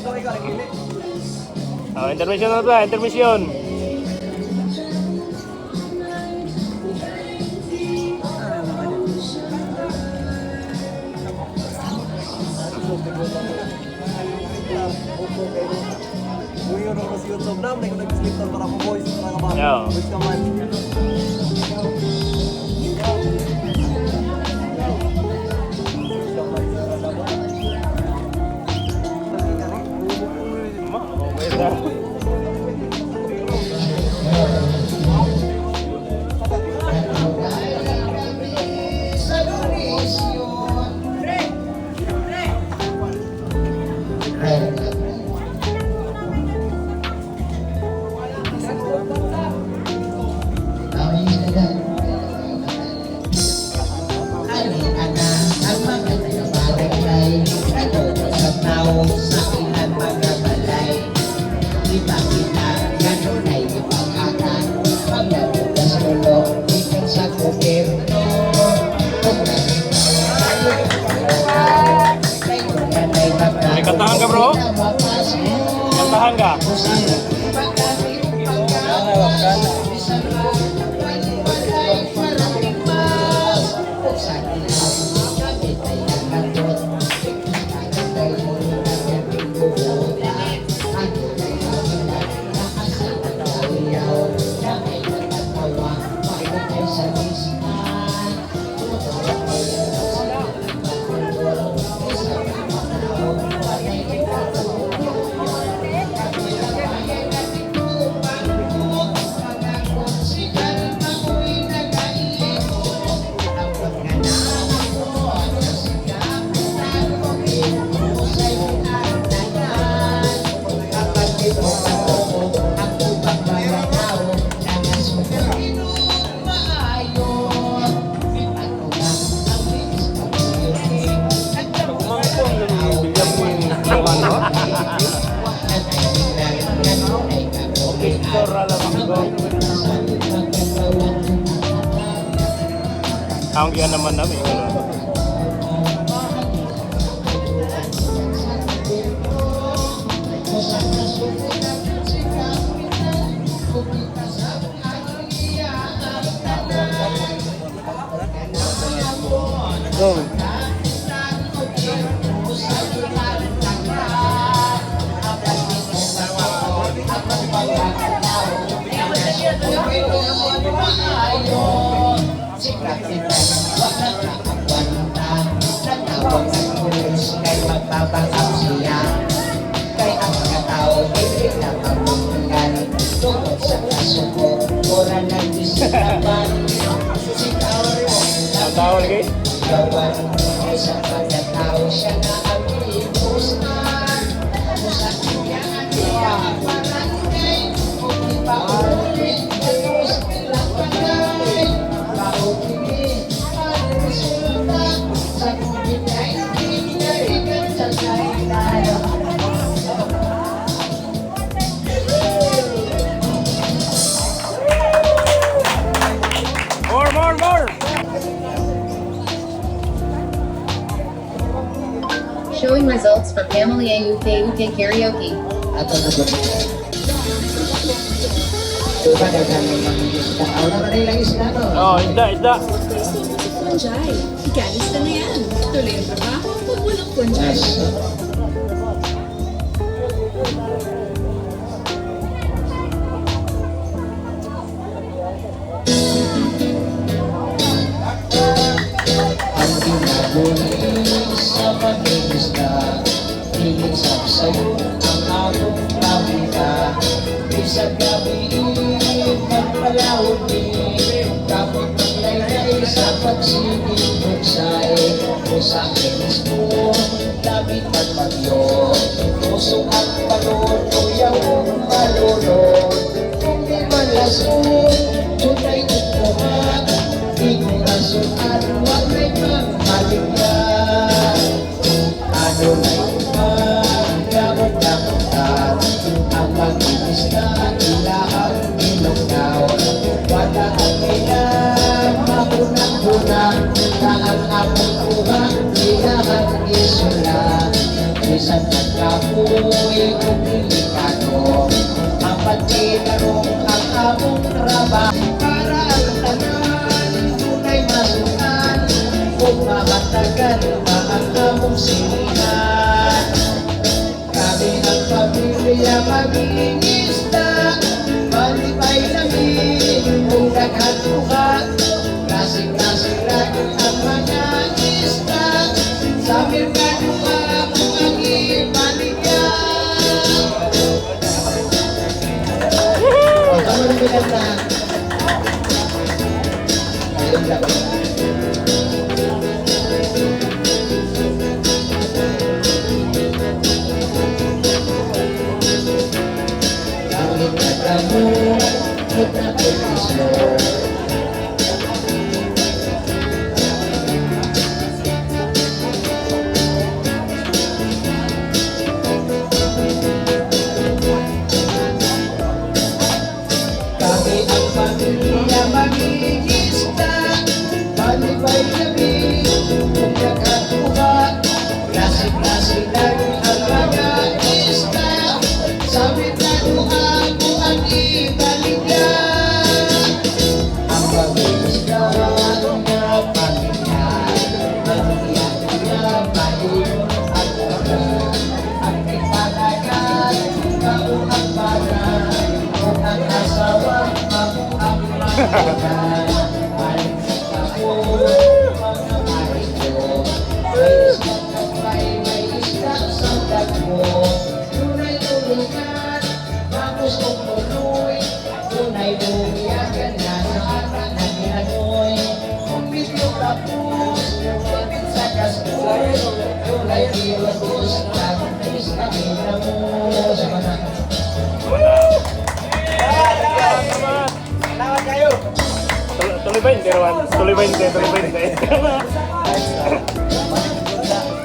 Oh, intermission na ba? Intermission. Buyo na ko sa YouTube na, may ko nag-sleep na para ko voice para ba? Yeah. Voice ka man. Ma, okay na. Ani-ana ang mga taga-barangay, nagtutol sa tao sa ilang mga balay. Ipakita kanunay ipag-akan, pagdating tulo, ikan sa gobyerno. Kung May kantahan ka, bro? Kantahan ka. Picture alam ko. Ang yan naman namin. Ano? Go. Nagtawag ng pulis kay magbabangap siya. Kay ang mga tao dili na mabunggan tungod sa kasuko, ora ng disilaban. Si Ang tao lagi? Gawan kay sa kada tao siya na ang iusan. Usa niya ang iyang barangay kung ipauli terus ilang bagay. Pauli ang resulta sa COVID-19 narigan sa China. More, more, more! Showing results for Family AUK UK Karaoke. Ato na ba? Diba daghan ng mga isda? Wala ka na ilang isda, no? Oh, isda, isda. Pwesto mo sa Punjay. Ikalista na yan. Tuloy ang trabaho pag walang Punjay. Yes. Ang ginaguli sa pag-iisda, Inigsap sa'yo ang akong pamilya. Bisag gabi, magpalawag ni Kapot ng laylay sa pagsigig buksay. O sa inis mo, labit at bagyo. Pusong ang balon, kuyaw malulod. Kung di man lason, tunay ikuha. Di ko rason at wag ay mamaligyan. Ano na iba, gamot-gamotan. Ang mag-iisda, ilahang ilonggaw. Wala ang kailan, maunang-una. Na ang among kuha, ilahang isula. Bisan nagkapoy, Hatagan pa ang among silingan. Kami ang pamilya mangingisda. Malipay nami kung naghantuka. Klase-klase ra ang mga isda. Sa merkado ako ang ipaligya. O, tama na binanta. Ayun lang. Langit na kamo, magkakaiso. Kami ang pamilya mangingisda. Malibay kami kung nagkatuwa. Klase-klase lang ang mga isda. Sa Mindanao ako ang ibaligya. Ang mangingisda na pamilya. Pamilya na pahiyo at una. Ang ipalagan, mao ang bata. Kung ang asawa, mao ang magulang. Balik sa tao, mga marito. May isda kagmay, may isda sa dagmo. Dunay tulungan, tapos og tuloy. Dunay bumiyagan na sa ata na ginanoy. Kung video tapos, kapit sa gastos. Dunay kilos, tapos kami na mo. Sa mga Salamat. Tuloy ba hindi, Rowan? Tuloy ba hindi? Tuloy ba hindi?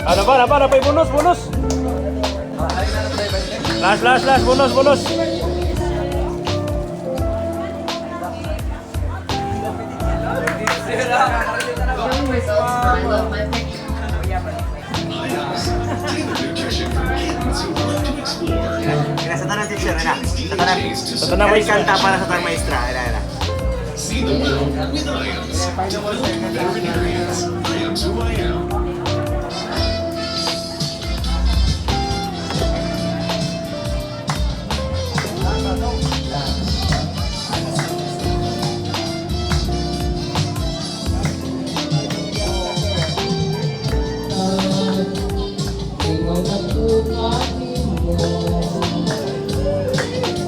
Ano ba? Ano ba? Ano ba? Bonus, bonus! Last, last, last. Bonus, bonus! Showing results for I Love My Picture. Kaya sa tanan, teacher, ana. Sa tanan. Sa tanan, Kaya maestra. kanta para sa tanang maestra. Ana, ana. See the world with IAMS. Develop veterinarians. I am who I am. Ingon ang tumahin mo.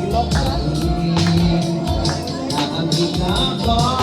Ilakain na ang ginagawa.